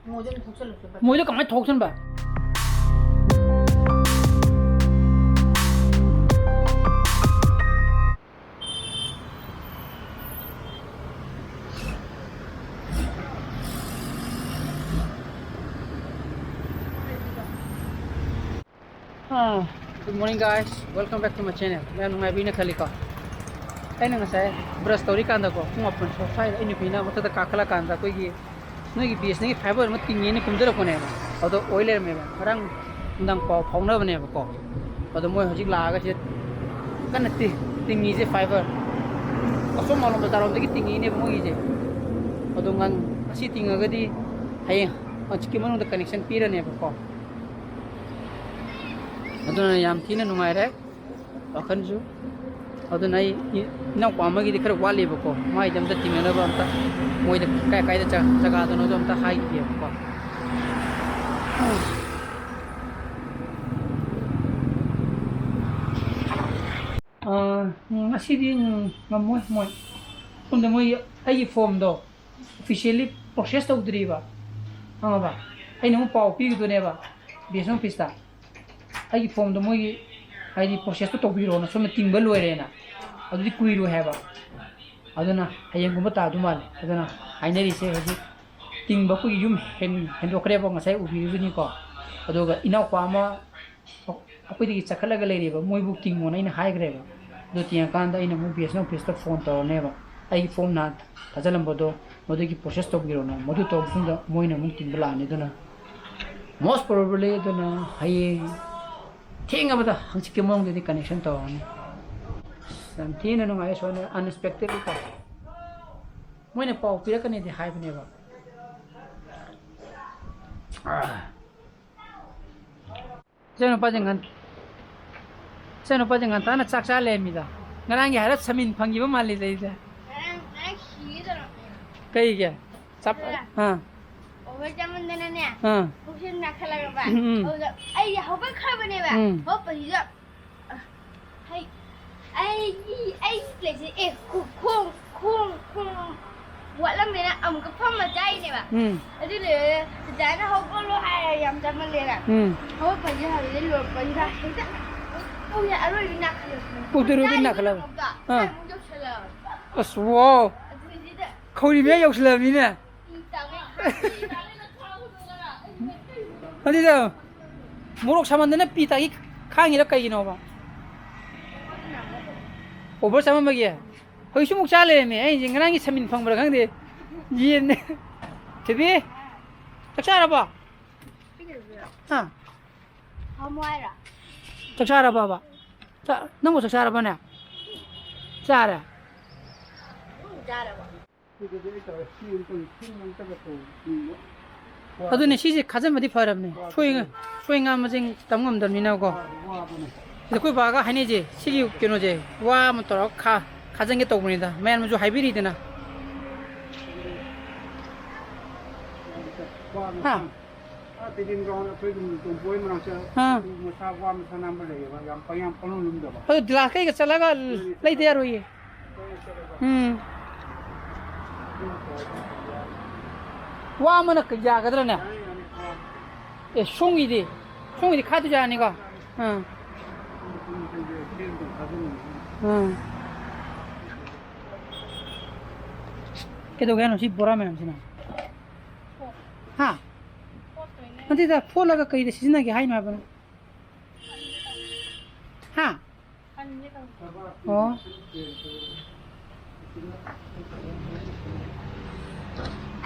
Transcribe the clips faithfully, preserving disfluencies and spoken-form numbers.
ꯃꯣꯏꯗ ꯀꯃꯥꯏꯅ ꯊꯣꯛꯁꯟꯕ? Good morning, guys. Welcome back to my channel. ꯃꯌꯥꯝ ꯅꯨꯡꯉꯥꯏꯕꯤꯅ ꯈꯜꯂꯤꯀꯣ? ꯑꯩꯅ ꯉꯁꯥꯏ brush ꯇꯧꯔꯤꯀꯥꯟꯗꯀꯣ, ꯄꯨꯡ ꯃꯥꯄꯟ ꯁ꯭ꯋꯥꯏꯗ ꯑꯩ ꯅꯨꯄꯤꯅ ꯃꯊꯛꯇ ꯀꯥꯈꯠꯂꯀꯥꯟꯗ ꯑꯩꯈꯣꯏꯒꯤ ꯅꯣꯏꯒꯤ ꯕꯤ ꯑꯦꯁ ꯑꯦꯟ ꯑꯦꯜꯒꯤ fiber ꯑꯃ ꯇꯤꯡꯉꯦꯅ ꯀꯨꯝꯊꯔꯛꯄꯅꯦꯕ꯫ ꯑꯗꯣ ꯑꯣꯏ ꯂꯩꯔꯝꯃꯦꯕ꯫ ꯉꯔꯥꯡ ꯅꯨꯡꯗꯥꯡ ꯄꯥꯎ ꯐꯥꯎꯅꯕꯅꯦꯕꯀꯣ꯫ ꯑꯗꯣ ꯃꯣꯏ ꯍꯧꯖꯤꯛ ꯂꯥꯛꯑꯒ ꯁꯤꯗ ꯀꯟꯅ ꯇꯤ-, ꯇꯤꯡꯉꯤꯁꯦ fiber꯫ ꯑꯁꯣꯝ ꯃꯥꯂꯣꯝ ꯕꯖꯥꯔꯣꯝꯗꯒꯤ ꯇꯤꯡꯉꯤꯅꯦꯕ ꯃꯣꯏꯒꯤꯁꯦ꯫ ꯑꯗꯣ ꯉꯟ-, ꯉꯁꯤ ꯇꯤꯡꯉꯒꯗꯤ ꯍꯌꯦꯡ ꯍꯪꯆꯤꯠꯀꯤ ꯃꯅꯨꯡꯗ connection ꯄꯤꯔꯅꯦꯕꯀꯣ꯫ ꯑꯗꯨꯅ ꯌꯥꯝ ꯊꯤꯅ ꯅꯨꯡꯉꯥꯏꯔꯦ ꯋꯥꯈꯜꯁꯨ꯫ ꯑꯗꯨꯅ ꯑꯩ ꯏ-, ꯏꯅꯥꯎꯄꯥ ꯑꯃꯒꯤꯗꯤ ꯈꯔ ꯋꯥꯠꯂꯤꯕꯀꯣ, ꯃꯥꯒꯤꯗꯤ ꯑꯝꯇ ꯇꯤꯡꯅꯅꯕ ꯑꯝꯇ ꯃꯣꯏꯗ ꯀꯥꯏ ꯀꯥꯏꯗ ꯖ-, ꯖꯒꯥꯗꯅꯣꯗꯣ ꯑꯝꯇ ꯍꯥꯏꯈꯤꯒꯦꯕꯀꯣ꯫ ꯑꯥ, ꯉꯁꯤꯗꯤ ꯉꯝꯃꯣꯏ ꯃꯣꯏ꯫ ꯁꯣꯝꯗ ꯃꯣꯏ ꯑꯩꯒꯤ formꯗꯣ officially process ꯇꯧꯗ꯭ꯔꯤꯕ, ꯈꯪꯉꯕ? ꯑꯩꯅ ꯑꯃꯨꯛ ꯄꯥꯎ ꯄꯤꯈꯤꯗꯣꯏꯅꯦꯕ ꯕꯤ ꯑꯦꯁ ꯑꯦꯟ ꯑꯦꯜ officeꯇ꯫ ꯑꯩꯒꯤ formꯗꯣ ꯃꯣꯏꯒꯤ, ꯍꯥꯏꯗꯤ, processꯇꯣ ꯇꯧꯕꯤꯔꯣꯅ, ꯁꯣꯝꯗ ꯇꯤꯡꯕ ꯂꯣꯏꯔꯦꯅ꯫ ꯑꯗꯨꯗꯤ ꯀꯨꯏꯔꯣꯏ ꯍꯥꯏꯕ꯫ ꯑꯗꯨꯅ ꯍꯌꯦꯡꯒꯨꯝꯕ ꯇꯥꯗꯧ ꯃꯥꯜꯂꯦ꯫ ꯑꯗꯨꯅ ꯍꯥꯏꯅꯔꯤꯁꯦ ꯍꯧꯖꯤꯛ ꯇꯤꯡꯕ ꯑꯩꯈꯣꯏꯒꯤ ꯌꯨꯝ ꯍꯦꯟ-, ꯍꯦꯟꯗꯣꯛꯈ꯭ꯔꯦꯕ, ꯉꯁꯥꯏ ꯎꯕꯤꯔꯤꯕꯅꯤꯀꯣ꯫ ꯑꯗꯨꯒ ꯏꯅꯥꯎꯄꯥ ꯑꯃ ꯑꯩꯈꯣꯏꯗꯒꯤ ꯆꯠꯈꯠꯂꯒ ꯂꯩꯔꯤꯕ, ꯃꯣꯏꯕꯨ ꯇꯤꯡꯉꯣꯅ ꯑꯩꯅ ꯍꯥꯏꯈ꯭ꯔꯦꯕ꯫ ꯑꯗꯨ ꯇꯤꯡꯉꯀꯥꯟꯗ ꯑꯩꯅ ꯑꯃꯨꯛ ꯕꯤ ꯑꯦꯁ ꯑꯦꯟ ꯑꯦꯜ officeꯇ phone ꯇꯧꯔꯅꯦꯕ꯫ ꯑꯩꯒꯤ form ꯅꯍꯥꯟ ꯊꯥꯖꯤꯜꯂꯝꯕꯗꯣ ꯃꯗꯨꯒꯤ process ꯇꯧꯕꯤꯔꯣꯅ꯫ ꯃꯗꯨ ꯇꯧꯔꯕ ꯃꯇꯨꯡꯗ ꯃꯣꯏꯅ ꯑꯃꯨꯛ ꯇꯤꯡꯕ ꯂꯥꯛꯑꯅꯤ꯫ ꯑꯗꯨꯅ most probably ꯑꯗꯨꯅ ꯍꯌꯦꯡ ꯊꯦꯡꯉꯕꯗ ꯍꯪꯆꯤꯠꯀꯤ ꯃꯅꯨꯡꯗꯗꯤ connection ꯇꯧꯔꯅꯤ꯫ ꯑꯁ, ꯌꯥꯝ ꯊꯤꯅ ꯅꯨꯡꯉꯥꯏ꯫ ꯁꯨꯃꯥꯏꯅ unexpectedly ꯀꯣ ꯃꯣꯏꯅ ꯄꯥꯎ ꯄꯤꯔꯛꯀꯅꯤꯗꯤ ꯍꯥꯏꯕꯅꯦꯕ꯫ ꯑꯥ꯫ ꯏꯆꯥꯅꯨꯄꯥꯁꯦ ꯉꯟ-, ꯏꯆꯥꯅꯨꯄꯥꯁꯦ ꯉꯟꯇꯥꯅ ꯆꯥꯛ ꯆꯥ ꯂꯩꯔꯝꯃꯤꯗ꯫ ꯉꯔꯥꯡꯒꯤ ꯍꯥꯏꯔꯞ ꯁꯃꯤꯟ ꯐꯪꯈꯤꯕ ꯃꯥꯜꯂꯤꯗ ꯑꯩꯁꯦ꯫ ꯉꯔꯥꯡ, ꯉꯔꯥꯡ ꯁꯤꯒꯦ ꯇꯧꯔꯝꯃꯦ꯫ ꯀꯩꯒꯤ? ꯆꯞ-, ꯉꯔꯥꯡ꯫ ꯑꯥ꯫ Over ꯆꯥꯃꯟꯗꯅꯅꯦ, ꯑꯥ꯫ ꯄꯨꯛꯁꯦ ꯅꯥꯈꯠꯂꯛꯑꯕ꯫ ꯎꯝ, ꯎꯝ꯫ ꯑꯗꯨꯗ ꯑꯩꯁꯦ ꯍꯧꯒꯠꯈ꯭ꯔꯕꯅꯦꯕ꯫ ꯎꯝ꯫ ꯍꯧꯒꯠꯄꯁꯤꯗ, ꯑ, ꯍꯩ, ꯑꯩꯒꯤ, ꯑꯩꯒꯤ ꯂꯩꯁꯦ, ꯑꯦ, ꯈꯣ-, ꯈꯣꯡ, ꯈꯣꯡ, ꯈꯣꯡ꯫ ꯋꯥꯠꯂꯝꯃꯦꯅ ꯑꯃꯨꯛꯀ ꯐꯝꯃ ꯆꯥꯏꯅꯦꯕ꯫ ꯎꯝ꯫ ꯑꯗꯨ ꯂꯣꯏꯔꯒ ꯆꯤꯆꯥꯅ "ꯍꯧꯒꯠꯂꯣ" ꯍꯥꯏꯔꯦ, ꯌꯥꯝ ꯆꯥꯃꯜꯂꯦꯅ꯫ ꯎꯝ꯫ ꯍꯧꯒꯠꯄꯁꯦ ꯍꯧꯖꯤꯛ ꯂꯣꯏꯔꯛꯄꯁꯤꯗ ꯍꯦꯛꯇ ꯄꯨꯡꯁꯦ ꯑꯔꯣꯏꯕꯤ ꯅꯥꯈꯠꯂꯛꯄꯅꯦ꯫ ꯄꯨꯡ ꯇꯔꯨꯛ ꯅꯥꯈꯠꯂꯛꯑꯕ꯫ ꯆꯥꯏꯅꯦꯕ ꯑꯥ꯫ ꯁ꯭ꯋꯥꯏꯐꯥꯎ ꯌꯧꯁꯜꯂꯛꯑꯕ꯫ ꯑꯁ, ꯋꯥꯎ꯫ ꯑꯗꯨꯗꯩꯗ ꯈꯧꯔꯤ ꯃꯌꯥ ꯌꯧꯁꯜꯂꯛꯑꯕꯅꯤꯅꯦ꯫ ꯄꯤ ꯇꯥꯒꯩ ꯈꯥꯡꯉꯦ꯫ ꯑꯗꯨꯗ ꯃꯣꯔꯣꯛ ꯁꯥꯃꯟꯗꯅ ꯄꯤ ꯇꯥꯒꯤ ꯈꯥꯡꯉꯤꯔ ꯀꯩꯒꯤꯅꯣꯕ? ꯑꯣꯚꯔ ꯆꯥꯃꯟꯕꯒꯤ? ꯍꯧꯖꯤꯛꯁꯨ ꯑꯃꯨꯛ ꯆꯥ ꯂꯩꯔꯝꯃꯦ꯫ ꯑꯩꯁꯦ ꯉꯔꯥꯡꯒꯤ ꯁꯃꯤꯟ ꯐꯪꯕ꯭ꯔꯥ ꯈꯪꯗꯦ꯫ ꯌꯦꯟꯅꯦ꯫ ꯊꯣꯏꯕꯤ, ꯆꯥꯛ ꯆꯥꯔꯕꯣ? ꯍꯥ? ꯐꯝꯃꯣ ꯍꯥꯏꯔꯣ? ꯆꯥꯛ ꯆꯥꯔꯕꯕ? ꯆꯥ-, ꯅꯪꯕꯨ ꯆꯥꯛ ꯆꯥꯔꯕꯅꯦ? ꯆꯥꯔꯦ꯫ ꯎꯝ, ꯆꯥꯔꯕꯣ? ꯑꯗꯨꯅꯦ, ꯁꯤꯁꯦ ꯈꯥꯖꯤꯟꯕꯗꯤ ꯐꯔꯕꯅꯦ꯫ ꯁꯣꯏ-, ꯁꯣꯏ ꯉꯥꯝꯕꯁꯤꯡ ꯇꯝ ꯉꯝꯗꯕꯅꯤꯅꯀꯣ꯫ ꯑꯗ ꯑꯩꯈꯣꯏ ꯕꯥꯒ ꯍꯥꯏꯅꯩꯁꯦ, ꯁꯤꯒꯤ ꯀꯩꯅꯣꯁꯦ, ꯋꯥ ꯑꯃ ꯇꯧꯔꯒ ꯈꯥ-, ꯈꯥꯖꯤꯟꯒꯦ ꯇꯧꯕꯅꯤꯗ꯫ ꯃꯌꯥꯝꯅꯁꯨ ꯍꯥꯏꯕꯤꯔꯤꯗꯅ꯫ ꯍꯥ? ꯑꯥ, ꯇꯦꯅꯤꯡ ꯒ꯭ꯔꯥꯎꯟ ꯑꯩꯈꯣꯏ ꯔꯨꯝ ꯇꯣꯝꯕꯣꯏ ꯃꯅꯥꯛꯇ ꯑꯥ꯫ ꯎ ꯃꯁꯥ ꯋꯥ ꯃꯁꯥ ꯅꯥꯟꯕ ꯂꯩꯌꯦꯕ, ꯌꯥꯝ ꯄꯪ-, ꯌꯥꯝ ꯄꯪꯂꯨꯝ ꯂꯨꯝꯗꯕ꯫ ꯑꯗꯨ ꯒ꯭ꯂꯥꯁ ꯀꯩꯒ ꯆꯠꯂꯒ ꯂꯩꯗ ꯌꯥꯔꯣꯏꯌꯦ꯫ ꯎꯝ꯫ ꯋꯥ ꯑꯃꯅ ꯀ-, ꯌꯥꯒꯗ꯭ꯔꯅꯦ? ꯌꯥꯅꯤ, ꯌꯥꯅꯤ, ꯋꯥ꯫ ꯑꯦ, ꯁꯣꯝꯒꯤꯗꯤ? ꯁꯣꯝꯒꯤꯗꯤ ꯈꯥꯗꯨꯁꯨ ꯌꯥꯅꯤꯀꯣ? ꯑꯥ꯫ ꯎꯝ꯫ ꯀꯩꯗꯧꯒꯦ ꯍꯥꯏꯅꯣ ꯁꯤ ꯕꯣꯔꯥ ꯃꯌꯥꯝꯁꯤꯅ? ꯍꯥ? ꯅꯠꯇꯦꯗ, ꯐꯣꯠꯂꯒ ꯀꯩꯗ ꯁꯤꯖꯤꯟꯅꯒꯦ ꯍꯥꯏꯅꯣ ꯍꯥꯏꯕꯅꯣ? ꯍꯥ? ꯑꯣ꯫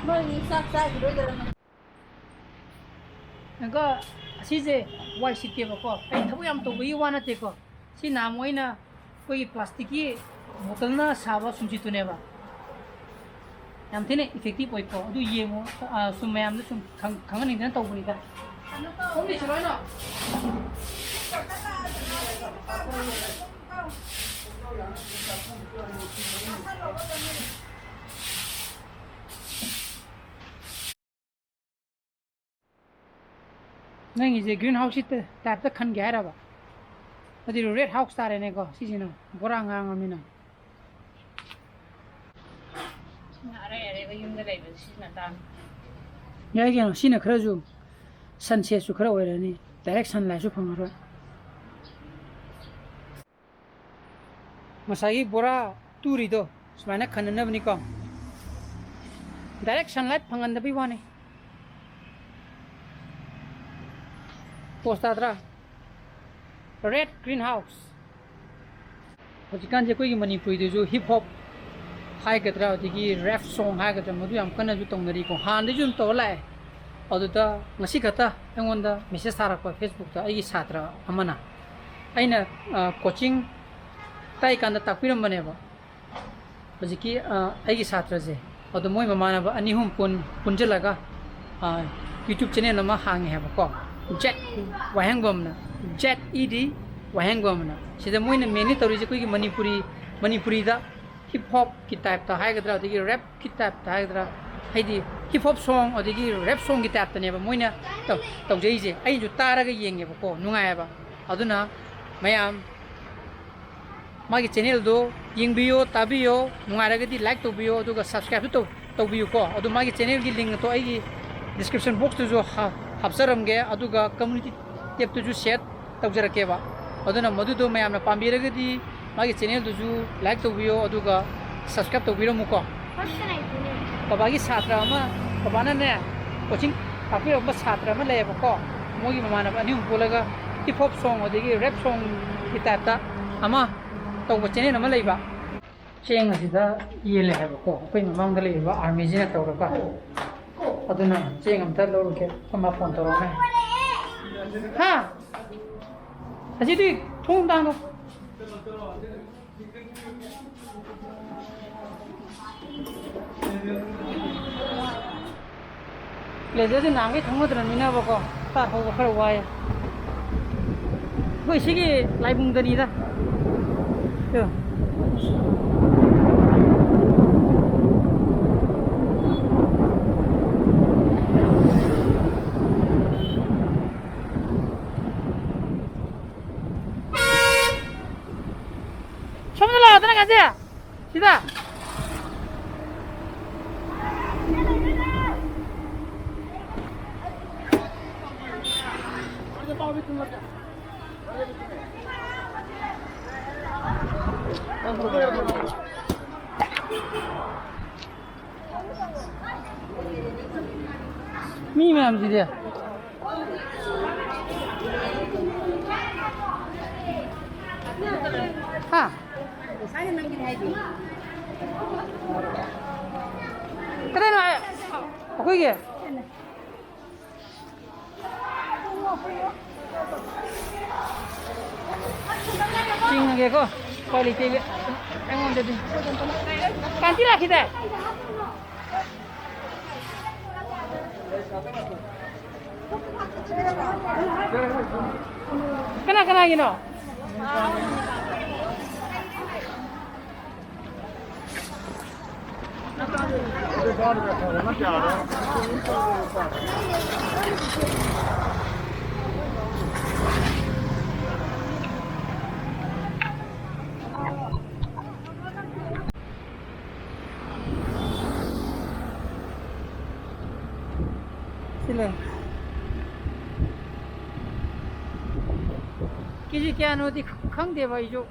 ꯅꯣꯏꯅꯤ ꯆꯥꯛ ꯆꯥꯈꯤꯔꯣꯏꯗꯔꯣ? ꯑꯗꯨꯒ ꯑꯁꯤꯁꯦ ꯋꯥꯏ ꯁꯤꯠꯇꯦꯕꯀꯣ, ꯑꯩ ꯊꯕꯛ ꯌꯥꯝ ꯇꯧꯕꯒꯤ ꯋꯥ ꯅꯠꯇꯦꯀꯣ꯫ ꯁꯤ ꯅꯍꯥꯟꯃꯨꯛ ꯑꯩꯅ ꯑꯩꯈꯣꯏꯒꯤ ꯄ꯭ꯂꯥꯁꯇꯤꯛꯀꯤ ꯕꯣꯇꯜꯅ ꯁꯥꯕ ꯁꯨꯝꯁꯤꯠꯇꯨꯅꯦꯕ꯫ ꯌꯥꯝ ꯊꯤꯅ effective ꯑꯣꯏꯀꯣ꯫ ꯑꯗꯨ ꯌꯦꯡꯉꯣ, ꯑ, ꯁꯨꯝ ꯃꯌꯥꯝꯗ ꯁꯨꯝ ꯈꯪ-, ꯈꯪꯍꯟꯅꯤꯡꯗꯅ ꯇꯧꯕꯅꯤꯗ꯫ ꯁꯣꯝꯒꯤ ꯁꯤꯂꯣꯏꯅ꯫ ꯅꯪꯒꯤꯁꯦ green house ꯇ-, type ꯇ ꯈꯟꯒꯦ ꯍꯥꯏꯔꯕ? ꯑꯗꯨꯗꯤ red house ꯇꯥꯔꯦꯅꯦꯀꯣ, ꯁꯤꯁꯤꯅ ꯕꯣꯔꯥ ꯉꯥꯡꯉꯕꯅꯤꯅ꯫ ꯌꯥꯔꯦ꯫ ꯌꯨꯝꯗ ꯂꯩꯕꯗ ꯁꯤꯖꯤꯟꯅ ꯇꯥꯕꯅꯤ꯫ ꯌꯥꯏ ꯀꯩꯅꯣ, ꯁꯤꯅ ꯈꯔꯁꯨ ꯁꯟꯁꯦꯠꯁꯨ ꯈꯔ ꯑꯣꯏꯔꯅꯤ, ꯗꯥꯏꯔꯦꯛ ꯁꯟꯂꯥꯏꯠꯁꯨ ꯐꯪꯉꯔꯣꯏ꯫ ꯉꯁꯥꯏꯒꯤ ꯕꯣꯔꯥ ꯇꯨꯔꯤꯗꯣ ꯁꯨꯃꯥꯏꯅ ꯈꯟꯅꯅꯕꯅꯤꯀꯣ, ꯗꯥꯏꯔꯦꯛ ꯁꯟꯂꯥꯏꯠ ꯐꯪꯍꯟꯗꯕꯩ ꯋꯥꯅꯤ꯫ ꯄꯣꯁ ꯇꯥꯗ꯭ꯔꯥ? ꯔꯦꯠ ꯒ꯭ꯔꯤꯟ ꯍꯥꯎꯁ꯫ ꯍꯧꯖꯤꯛꯀꯥꯟꯁꯦ ꯑꯩꯈꯣꯏꯒꯤ ꯃꯅꯤꯄꯨꯔꯤꯗꯁꯨ ꯍꯤꯞ ꯍꯣꯞ ꯍꯥꯏꯒꯗ꯭ꯔꯥ, ꯑꯗꯒꯤ ꯔꯦꯞ ꯁꯣꯡ ꯍꯥꯏꯒꯗ꯭ꯔꯥ, ꯃꯗꯨ ꯌꯥꯝ ꯀꯟꯅꯁꯨ ꯇꯧꯅꯔꯤꯀꯣ꯫ ꯍꯥꯟꯅꯗꯩꯁꯨ ꯑꯗꯨꯝ ꯇꯧꯔ ꯂꯥꯛꯑꯦ꯫ ꯑꯗꯨꯗ ꯉꯁꯤ ꯈꯛꯇ ꯑꯩꯉꯣꯟꯗ ꯃꯦꯁꯦꯖ ꯊꯥꯔꯛꯄ ꯐꯦꯁꯕꯨꯛꯇ ꯑꯩꯒꯤ ꯁꯥꯇ꯭ꯔ ꯑꯃꯅ, ꯑꯩꯅ, ꯑ, ꯀꯣꯆꯤꯡ ꯇꯥꯛꯏꯀꯥꯟꯗ ꯇꯥꯛꯄꯤꯔꯝꯕꯅꯦꯕ꯫ ꯍꯧꯖꯤꯛꯀꯤ, ꯑ, ꯑꯩꯒꯤ ꯁꯥꯇ꯭ꯔꯁꯦ, ꯑꯗꯣ ꯃꯣꯏ ꯃꯃꯥꯟꯅꯕ ꯑꯅꯤ ꯑꯍꯨꯝ ꯄꯨꯟ-, ꯄꯨꯟꯁꯤꯜꯂꯒ, ꯑ, YouTube ꯆꯦꯅꯦꯜ ꯑꯃ ꯍꯥꯡꯉꯦ ꯍꯥꯏꯕꯀꯣ, ꯖꯦꯠ ꯋꯥꯍꯦꯡꯕꯝꯅ, ꯖꯦꯠ ꯏ ꯗꯤ ꯋꯥꯍꯦꯡꯕꯝꯅ꯫ ꯁꯤꯗ ꯃꯣꯏꯅ ꯃꯦꯟꯂꯤ ꯇꯧꯔꯤꯁꯦ ꯑꯩꯈꯣꯏꯒꯤ ꯃꯅꯤꯄꯨꯔꯤ, ꯃꯅꯤꯄꯨꯔꯤꯗ ꯍꯤꯞ ꯍꯣꯞꯀꯤ ꯇꯥꯏꯞꯇ ꯍꯥꯏꯒꯗ꯭ꯔꯥ, ꯑꯗꯒꯤ ꯔꯦꯞꯀꯤ ꯇꯥꯏꯞꯇ ꯍꯥꯏꯒꯗ꯭ꯔꯥ, ꯍꯥꯏꯗꯤ ꯍꯤꯞ ꯍꯣꯞ ꯁꯣꯡ ꯑꯗꯒꯤ ꯔꯦꯞ ꯁꯣꯡꯒꯤ ꯇꯥꯏꯞꯇꯅꯦꯕ ꯃꯣꯏꯅ ꯇꯧ-, ꯇꯧꯖꯩꯁꯦ꯫ ꯑꯩꯁꯨ ꯇꯥꯔꯒ ꯌꯦꯡꯉꯦꯕꯀꯣ, ꯅꯨꯡꯉꯥꯏꯌꯦꯕ꯫ ꯑꯗꯨꯅ ꯃꯌꯥꯝ ꯃꯥꯒꯤ ꯆꯦꯅꯦꯜꯗꯣ ꯌꯦꯡꯕꯤꯌꯣ, ꯇꯥꯕꯤꯌꯣ, ꯅꯨꯡꯉꯥꯏꯔꯒꯗꯤ ꯂꯥꯏꯛ ꯇꯧꯕꯤꯌꯣ, ꯑꯗꯨꯒ ꯁꯕꯁꯀ꯭ꯔꯥꯏꯕꯁꯨ ꯇꯧ-, ꯇꯧꯕꯤꯌꯨꯀꯣ꯫ ꯑꯗꯨ ꯃꯥꯒꯤ ꯆꯦꯅꯦꯜꯒꯤ ꯂꯤꯡ ꯑꯗꯣ ꯑꯩꯒꯤ ꯗꯤꯁꯀ꯭ꯔꯤꯞꯁꯟ ꯕꯣꯛꯁꯇꯁꯨ ꯍꯥ-, ꯍꯥꯞꯆꯔꯝꯒꯦ, ꯑꯗꯨꯒ ꯀꯝꯃ꯭ꯌꯨꯅꯤꯇꯤ ꯇꯦꯕꯇꯁꯨ ꯁꯤꯌꯔ ꯇꯧꯖꯔꯛꯀꯦꯕ꯫ ꯑꯗꯨꯅ ꯃꯗꯨꯗꯣ ꯃꯌꯥꯝꯅ ꯄꯥꯝꯕꯤꯔꯒꯗꯤ ꯃꯥꯒꯤ ꯆꯦꯅꯦꯜꯗꯨꯁꯨ ꯂꯥꯏꯛ ꯇꯧꯕꯤꯌꯣ, ꯑꯗꯨꯒ ꯁꯕꯁꯀ꯭ꯔꯥꯏꯕ ꯇꯧꯕꯤꯔꯝꯃꯨꯀꯣ꯫ ꯕꯕꯥꯒꯤ ꯁꯥꯇ꯭ꯔ ꯑꯃ, ꯕꯕꯥꯅꯅꯦ, ꯀꯣꯆꯤꯡ ꯇꯥꯛꯄꯤꯔꯝꯕ ꯁꯥꯇ꯭ꯔ ꯑꯃ ꯂꯩꯌꯦꯕꯀꯣ, ꯃꯣꯏꯒꯤ ꯃꯃꯥꯟꯅꯕ ꯑꯅꯤ ꯑꯍꯨꯝ ꯄꯨꯜꯂꯒ ꯍꯤꯞ ꯍꯣꯞ ꯁꯣꯡ ꯑꯗꯒꯤ ꯔꯦꯞ ꯁꯣꯡꯒꯤ ꯇꯥꯏꯞꯇ ꯑꯃ ꯇꯧꯕ ꯆꯦꯅꯦꯜ ꯑꯃ ꯂꯩꯕ꯫ ꯆꯦꯡ ꯑꯁꯤꯗ ꯌꯦꯜꯂꯦ ꯍꯥꯏꯕꯀꯣ, ꯑꯩꯈꯣꯏ ꯃꯃꯥꯡꯗ ꯂꯩꯔꯤꯕ ꯑꯥꯔꯃꯤꯁꯤꯅ ꯇꯧꯔꯒ꯫ ꯑꯗꯨꯅ ꯆꯦꯡ ꯑꯝꯇ ꯂꯧꯔꯨꯒꯦ, ꯑꯩꯈꯣꯏ ꯃꯥ ꯐꯣꯟ ꯇꯧꯔꯛꯑꯝꯃꯦ꯫ ꯍꯥ? ꯑꯁꯤꯗꯤ ꯊꯣꯡ ꯇꯥꯡꯉꯣ꯫ ꯕ꯭ꯂꯦꯖꯔꯁꯦ ꯅꯍꯥꯟꯈꯩ ꯊꯝꯒꯗ꯭ꯔꯅꯤꯅꯕꯀꯣ, ꯇꯥꯛ ꯍꯧꯕ ꯈꯔ ꯋꯥꯏ꯫ ꯑꯩꯈꯣꯏ ꯁꯤꯒꯤ ꯂꯥꯏꯕꯨꯡꯗꯅꯤꯗ꯫ ꯇꯨ꯫ ꯁꯣꯝꯗ ꯂꯥꯛꯑꯣꯗꯅ ꯉꯁꯤ꯫ ꯁꯤꯗ꯫ ꯃꯤ ꯃꯌꯥꯝꯁꯤꯗꯤ꯫ ꯍꯥ? ꯀꯗꯥꯏꯅꯣ? ꯑꯩꯈꯣꯏꯒꯤ? ꯆꯤꯡꯉꯒꯦꯀꯣ꯫ ꯎꯄꯥꯏ ꯂꯩꯇꯦ ꯑꯩꯉꯣꯟꯗꯗꯤ꯫ ꯀꯥꯟꯇꯤ ꯂꯥꯛꯈꯤꯗꯦ꯫ ꯀꯅꯥ ꯀꯅꯥꯒꯤꯅꯣ? ꯁꯤ ꯂꯩ꯫ ꯀꯦꯖꯤ ꯀꯌꯥꯅꯣꯗꯤ ꯈꯪꯗꯦꯕ ꯑꯩꯁꯨ꯫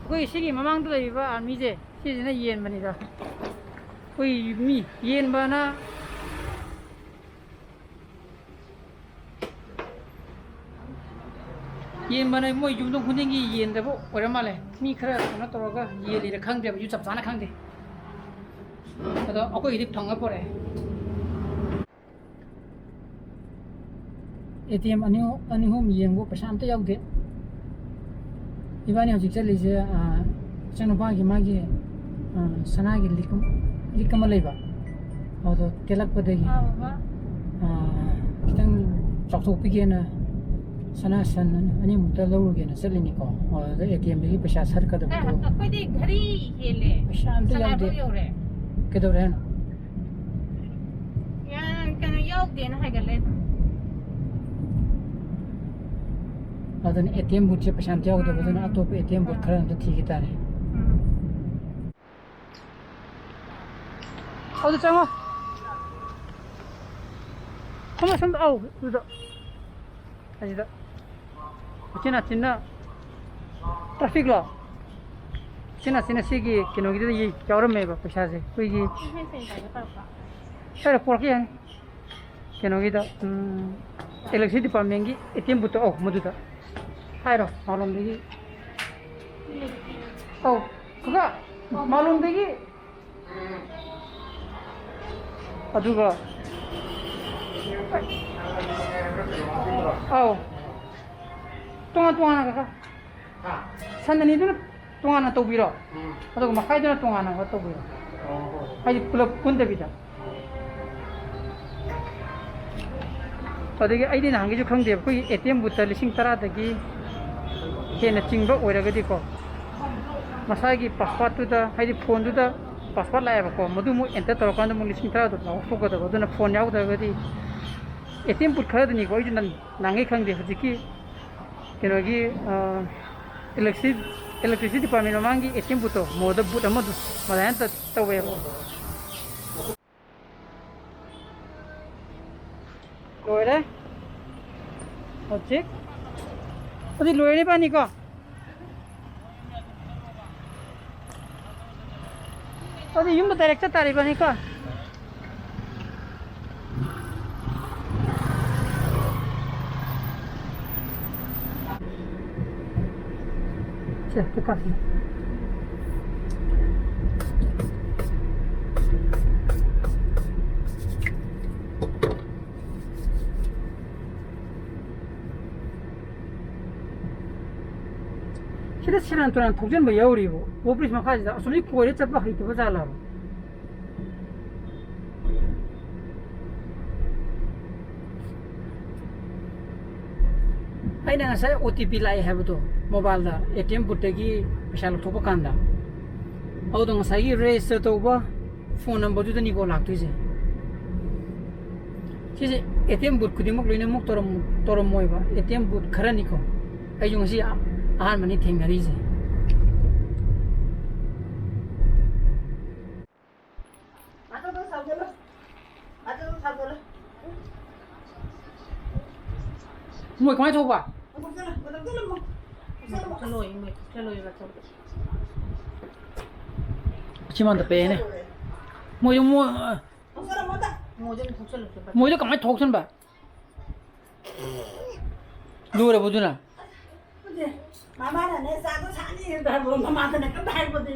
ꯑꯩꯈꯣꯏ ꯁꯤꯒꯤ ꯃꯃꯥꯡꯗ ꯂꯩꯔꯤꯕ ꯑꯥꯔꯃꯤꯁꯦ, ꯁꯤꯁꯤꯅ ꯌꯦꯟꯕꯅꯤꯗ꯫ ꯑꯩꯈꯣꯏ ꯃꯤ ꯌꯦꯟꯕꯅ, ꯌꯦꯟꯕꯅ ꯃꯣꯏ ꯌꯨꯝꯊꯣꯡ ꯈꯨꯗꯤꯡꯒꯤ ꯌꯦꯟꯗꯕ ꯑꯣꯏꯔ ꯃꯥꯜꯂꯦ꯫ ꯃꯤ ꯈꯔ ꯀꯩꯅꯣ ꯇꯧꯔꯒ ꯌꯦꯜꯂꯤꯔ ꯈꯪꯗ꯭ꯔꯦꯕ, ꯑꯩꯁꯨ ꯆꯞ ꯆꯥꯅ ꯈꯪꯗꯦ꯫ ꯑꯗꯣ ꯑꯩꯈꯣꯏꯒꯤꯗꯤ ꯐꯪꯉ ꯄꯣꯔꯛꯑꯦ꯫ ꯑꯦ ꯇꯤ ꯑꯦꯝ ꯑꯅꯤ, ꯑꯅꯤ ꯑꯍꯨꯝ ꯌꯦꯡꯕꯨ ꯄꯩꯁꯥ ꯑꯝꯇ ꯌꯥꯎꯗꯦ꯫ ꯏꯕꯥꯅꯤ ꯍꯧꯖꯤꯛ ꯆꯠꯂꯤꯁꯦ, ꯑꯥ, ꯏꯆꯥꯅꯨꯄꯥꯒꯤ ꯃꯥꯒꯤ, ꯑꯥ, ꯁꯅꯥꯒꯤ ꯂꯤꯛ ꯑꯃ, ꯂꯤꯛ ꯑꯃ ꯂꯩꯕ꯫ ꯑꯗꯣ ꯇꯦꯜꯂꯛꯄꯗꯒꯤ, ꯑꯥ, ꯕꯕꯥ꯫ ꯑꯥ, ꯈꯤꯇꯪ ꯆꯥꯎꯊꯣꯛꯄꯤꯒꯦꯅ ꯁꯅꯥ ꯁꯟ ꯑꯅꯤꯃꯨꯛꯇ ꯂꯧꯔꯨꯒꯦꯅ ꯆꯠꯂꯤꯅꯤꯀꯣ꯫ ꯑꯗꯨꯗ ꯑꯦ ꯇꯤ ꯑꯦꯝꯗꯒꯤ ꯄꯩꯁꯥ ꯑꯦ, ꯁꯠꯀꯗꯕꯗꯣ ꯑꯩꯈꯣꯏꯗꯤ ꯘꯔꯤ ꯍꯦꯜꯂꯦ꯫ ꯄꯩꯁꯥ ꯑꯝꯇ ꯁꯅꯥ ꯌꯥꯎꯗꯦ꯫ ꯌꯧꯔꯦ꯫ ꯀꯩꯗꯧꯔꯦ ꯍꯥꯏꯅꯣ? ꯌꯥ-, ꯀꯩꯅꯣ ꯌꯥꯎꯗꯦꯅ ꯍꯥꯏꯒꯠꯂꯦ꯫ ꯑꯗꯨꯅ ꯑꯦ ꯇꯤ ꯑꯦꯝ ꯕꯨꯠꯁꯦ ꯄꯩꯁꯥ ꯑꯝꯇ ꯌꯥꯎꯗꯕ, ꯑꯗꯨꯅ ꯑꯇꯣꯞꯄ ꯑꯦ ꯇꯤ ꯑꯦꯝ ꯕꯨꯠ ꯈꯔ ꯑꯝꯇ ꯊꯤꯈꯤ ꯇꯥꯔꯦ꯫ ꯎꯝ꯫ ꯑꯗꯨ ꯆꯪꯉꯣ꯫ ꯁꯣꯝꯗ, ꯁꯣꯝꯗ, ꯑꯧ, ꯑꯗꯨꯗ꯫ ꯑꯁꯤꯗ ꯎꯆꯤꯟ ꯅꯥꯆꯤꯟꯅ, ꯇ꯭ꯔꯥꯐꯤꯛꯂꯣ? ꯎꯆꯤꯟ ꯅꯥꯆꯤꯟꯅ ꯁꯤꯒꯤ ꯀꯩꯅꯣꯒꯤꯗꯨꯗ ꯌꯦ-, ꯌꯥꯎꯔꯝꯃꯦꯕ ꯄꯩꯁꯥꯁꯦ ꯑꯩꯈꯣꯏꯒꯤ꯫ ꯁ꯭ꯋꯥꯏꯗ ꯄꯣꯔꯛꯀꯦ ꯌꯥꯅꯤ꯫ ꯀꯩꯅꯣꯒꯤꯗ, ꯎꯝ, ꯏꯂꯦꯛꯇ꯭ꯔꯤꯁꯤꯇꯤ ꯗꯤꯄꯥꯔꯠꯃꯦꯟꯒꯤ ꯑꯦ ꯇꯤ ꯑꯦꯝ ꯕꯨꯠꯇꯣ, ꯑꯧ, ꯃꯗꯨꯗ ꯍꯥꯏꯔꯣ, ꯃꯥꯂꯣꯝꯗꯒꯤ꯫ ꯑꯧ, ꯀꯀꯥ, ꯃꯥꯂꯣꯝꯗꯒꯤ꯫ ꯑꯗꯨꯒ, ꯑꯧ, ꯇꯣꯉꯥꯟ ꯇꯣꯉꯥꯟꯅ, ꯀꯀꯥ꯫ ꯁꯟ ꯑꯅꯤꯗꯨꯅ ꯇꯣꯉꯥꯟꯅ ꯇꯧꯕꯤꯔꯣ꯫ ꯎꯝ꯫ ꯑꯗꯨꯒ ꯃꯈꯥꯏꯗꯨꯅ ꯇꯣꯉꯥꯟꯅ ꯑꯃ ꯇꯧꯕꯤꯔꯣ꯫ ꯑꯣ, ꯍꯣꯏ, ꯍꯣꯏ꯫ ꯍꯥꯏꯗꯤ ꯄꯨꯂꯞ ꯄꯨꯟꯗꯕꯤꯗ꯫ ꯑꯗꯒꯤ ꯑꯩꯗꯤ ꯅꯍꯥꯟꯒꯩꯁꯨ ꯈꯪꯗꯦꯕ, ꯑꯩꯈꯣꯏꯒꯤ ꯑꯦ ꯇꯤ ꯑꯦꯝ ꯕꯨꯠꯇ ꯂꯤꯁꯤꯡ ꯇꯔꯥꯗꯒꯤ ꯍꯦꯟꯅ ꯆꯤꯡꯕ ꯑꯣꯏꯔꯒꯗꯤꯀꯣ, ꯃꯁꯥꯒꯤ ꯄꯥꯁꯋꯥꯔꯗꯇꯨꯗ, ꯍꯥꯏꯗꯤ ꯐꯣꯟꯗꯨꯗ ꯄꯥꯁꯋꯥꯔꯗ ꯂꯥꯛꯑꯦꯕꯀꯣ, ꯃꯗꯨ ꯑꯃꯨꯛ ꯑꯦꯟꯇꯔ ꯇꯧꯔꯀꯥꯟꯗ ꯑꯃꯨꯛ ꯂꯤꯁꯤꯡ ꯇꯔꯥꯗꯣ ꯂꯧꯊꯣꯛꯀꯗꯕ꯫ ꯑꯗꯨꯅ ꯐꯣꯟ ꯌꯥꯎꯗ꯭ꯔꯒꯗꯤ, ꯑꯦ ꯇꯤ ꯑꯦꯝ ꯕꯨꯠ ꯈꯔꯗꯅꯤꯀꯣ, ꯑꯩꯁꯨ ꯅꯪ ꯅꯍꯥꯟꯒꯩ ꯈꯪꯗꯦ꯫ ꯍꯧꯖꯤꯛꯀꯤ ꯀꯩꯅꯣꯒꯤ, ꯑ, ꯏꯂꯦꯛꯇ꯭ꯔꯤꯛ-, ꯏꯂꯦꯛꯇ꯭ꯔꯤꯁꯤꯇꯤ ꯗꯤꯄꯥꯔꯠꯃꯦꯟ ꯃꯃꯥꯡꯒꯤ ꯑꯦ ꯇꯤ ꯑꯦꯝ ꯕꯨꯠꯇꯣ, ꯃꯣꯗ ꯕꯨꯠ ꯑꯃꯗꯣ ꯑꯗꯨꯃꯥꯏꯅ ꯇ-, ꯇꯧꯋꯦꯕ꯫ ꯂꯣꯏꯔꯦ꯫ ꯍꯧꯖꯤꯛ꯫ ꯑꯗꯨꯗꯤ ꯂꯣꯏꯔꯦ ꯏꯕꯥꯅꯤꯀꯣ꯫ ꯑꯗꯨꯗꯤ ꯌꯨꯝꯗ ꯗꯥꯏꯔꯦꯛ ꯆꯠ ꯇꯥꯔꯦ ꯏꯕꯥꯅꯤꯀꯣ꯫ ꯁꯦ, ꯄꯤꯛ ꯑꯞꯁꯦ꯫ ꯁꯤꯗ ꯁꯦꯔꯥꯟ ꯇꯨꯔꯥꯟ ꯊꯧꯖꯤꯟꯕ ꯌꯥꯎꯔꯤꯕꯣ? ꯑꯣ ꯕ꯭ꯔꯤꯖ ꯃꯈꯥꯁꯤꯗ ꯑꯁꯣꯝꯗꯒꯤ ꯀꯣꯏꯔ ꯆꯠꯄ ꯍꯩꯇꯕ ꯖꯥꯠꯂꯕ? ꯑꯩꯅ ꯉꯁꯥꯏ ꯑꯣ ꯇꯤ ꯄꯤ ꯂꯥꯛꯑꯦ ꯍꯥꯏꯕꯗꯣ, ꯃꯣꯕꯥꯏꯜꯗ ꯑꯦ ꯇꯤ ꯑꯦꯝ ꯕꯨꯠꯇꯒꯤ ꯄꯩꯁꯥ ꯂꯧꯊꯣꯛꯄ ꯀꯥꯟꯗ, ꯑꯗꯨꯗꯣ ꯉꯁꯥꯏꯒꯤ ꯔꯦꯖꯤꯁꯇꯔ ꯇꯧꯕ ꯐꯣꯟ ꯅꯝꯕꯔꯗꯨꯗꯅꯤꯀꯣ ꯂꯥꯛꯇꯣꯏꯁꯦ꯫ ꯁꯤꯁꯦ ꯑꯦ ꯇꯤ ꯑꯦꯝ ꯕꯨꯠ ꯈꯨꯗꯤꯡꯃꯛ ꯂꯣꯏꯅꯃꯛ ꯇꯧꯔꯝ-, ꯇꯧꯔꯝꯃꯣꯏꯕ, ꯑꯦ ꯇꯤ ꯑꯦꯝ ꯕꯨꯠ ꯈꯔꯅꯤꯀꯣ꯫ ꯑꯩꯁꯨ ꯉꯁꯤ ꯑ-, ꯑꯍꯥꯟꯕꯅꯤ ꯊꯦꯡꯅꯔꯤꯁꯦ꯫ ꯃꯣꯏ ꯀꯃꯥꯏꯅ ꯊꯣꯛꯄ? ꯁꯤ ꯃꯥꯟꯗ ꯄꯦꯅꯦ꯫ ꯃꯣꯏꯁꯨ ꯃꯣꯏ ꯃꯣꯏꯗ ꯀꯃꯥꯏꯅ ꯊꯣꯛꯁꯟꯕ? ꯂꯣꯏꯔꯕꯣ ꯑꯗꯨꯅ? ꯃꯃꯥꯅꯅꯦ ꯆꯥꯗꯣ ꯁꯥꯅꯤ ꯍꯥꯏꯕꯗꯣ ꯃꯃꯥꯗꯅꯦ ꯀꯝꯇ ꯍꯥꯏꯄꯣꯠꯇꯦ꯫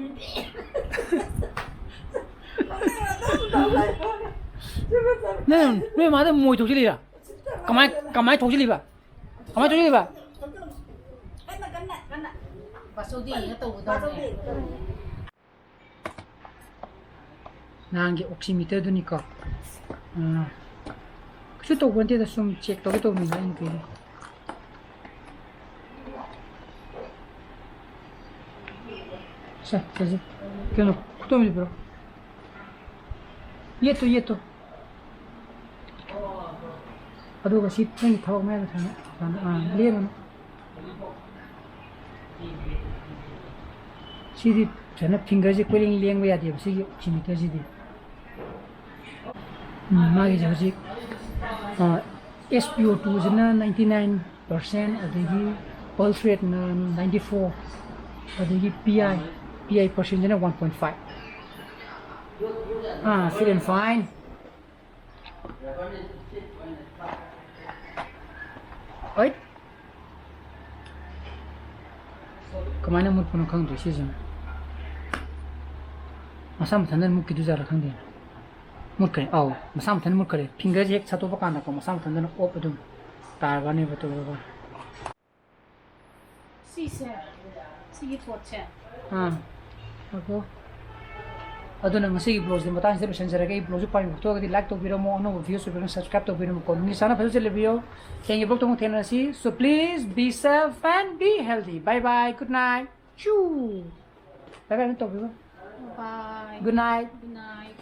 ꯅꯪ ꯅꯣꯏ ꯃꯥꯗ ꯃꯣꯏ ꯊꯣꯛꯆꯤꯜꯂꯤꯔꯥ? ꯀꯃꯥꯏ ꯀꯃꯥꯏ ꯊꯣꯛꯆꯤꯜꯂꯤꯕ? ꯀꯃꯥꯏ ꯊꯣꯛꯆꯤꯜꯂꯤꯕ? ꯀꯟꯅ ꯀꯟꯅ ꯀꯟꯅ꯫ ꯕꯥꯆꯧꯗꯤ ꯌꯦꯡꯉ ꯇꯧꯒꯗꯧꯅꯦ꯫ ꯕꯥꯆꯧꯗꯤ꯫ ꯅꯍꯥꯟꯒꯤ oximeterꯗꯨꯅꯤꯀꯣ꯫ ꯑꯥ, ꯀꯩꯁꯨ ꯇꯧꯕ ꯅꯠꯇꯦꯗ, ꯁꯨꯝ check ꯇꯧꯒꯦ ꯇꯧꯕꯅꯤꯗ ꯑꯩꯅ ꯀꯩꯅꯣ꯫ ꯁꯦ, ꯁꯦ, ꯁꯦ꯫ ꯀꯩꯅꯣ, ꯈꯨꯇꯣꯝꯕꯤꯗꯣ ꯄꯤꯔꯛꯑꯣ꯫ ꯌꯦꯠꯇꯣ, ꯌꯦꯠꯇꯣ꯫ ꯑꯗꯨꯒ ꯁꯤ ꯅꯪꯒꯤ ꯊꯕꯛ ꯃꯌꯥꯝꯗꯣ ꯁꯥꯟꯅ-, ꯁꯥꯟꯅ-, ꯑꯥ, ꯂꯦꯡꯒꯅꯨ꯫ ꯁꯤꯗꯤ ꯁꯨꯃꯥꯏꯅ fingerꯁꯦ ꯀꯣꯏꯂꯦꯡ ꯂꯦꯡꯕ ꯌꯥꯗꯦꯕ, ꯁꯤꯒꯤ oximeterꯁꯤꯗꯤ꯫ ꯎꯝ, ꯃꯥꯒꯤꯁꯦ ꯍꯧꯖꯤꯛ, ꯑꯥ, S P O twoꯁꯤꯅ ninety nine percent, ꯑꯗꯒꯤ pulse rateꯅ ninety four, ꯑꯗꯒꯤ P I, P I percentꯁꯤꯅ one point five꯫ ꯑꯥ, fit and fine꯫ ꯑꯩꯠ꯫ ꯀꯃꯥꯏꯅ ꯃꯨꯠꯄꯅꯣ ꯈꯪꯗ꯭ꯔꯦ ꯁꯤꯁꯤꯅ꯫ ꯃꯁꯥ ꯃꯊꯟꯇ ꯃꯨꯠꯈꯤꯗꯣꯏꯖꯥꯠꯂꯥ ꯈꯪꯗꯦ꯫ ꯃꯨꯠꯈ꯭ꯔꯦ꯫ ꯑꯧ, ꯃꯁꯥ ꯃꯊꯟꯇ ꯃꯨꯠꯈ꯭ꯔꯦ꯫ Fingerꯁꯦ ꯍꯦꯛ ꯁꯠꯇꯣꯛꯄ ꯀꯥꯟꯗꯀꯣ, ꯃꯁꯥ ꯃꯊꯟꯇꯅ off ꯑꯗꯨꯝ ꯇꯥꯔꯒꯅꯦꯕ ꯇꯧꯔꯒ꯫ ꯁꯤꯁꯦ, ꯁꯤꯒꯤ ꯄꯣꯠꯁꯦ꯫ ꯑꯥ, ꯉꯥꯏꯈꯣ꯫ ꯑꯗꯨꯅ ꯉꯁꯤꯒꯤ vlogꯁꯦ ꯃꯇꯥꯡꯁꯤꯗ ꯂꯣꯏꯁꯤꯟꯖꯔꯒꯦ꯫ ꯑꯩ vlogꯁꯦ ꯄꯥꯝꯕꯤꯕ ꯊꯣꯛꯑꯒꯗꯤ like ꯇꯧꯕꯤꯔꯝꯃꯣ, ꯑꯅꯧꯕ viewers ꯑꯣꯏꯕꯤꯔꯒꯅ subscribe ꯇꯧꯕꯤꯔꯝꯃꯨꯀꯣ꯫ ꯅꯨꯡꯒꯤ ꯆꯥꯅ ꯐꯖꯅ ꯆꯦꯜꯂꯕꯤꯌꯣ꯫ ꯍꯌꯦꯡꯒꯤ vlogꯇ ꯑꯃꯨꯛ ꯊꯦꯡꯅꯔꯁꯤ꯫ So please be safe and be healthy. Bye bye. Good night. Choo. Bye bye ꯑꯗꯨꯝ ꯇꯧꯕꯤꯔꯣ꯫ Bye. Good night. Good night.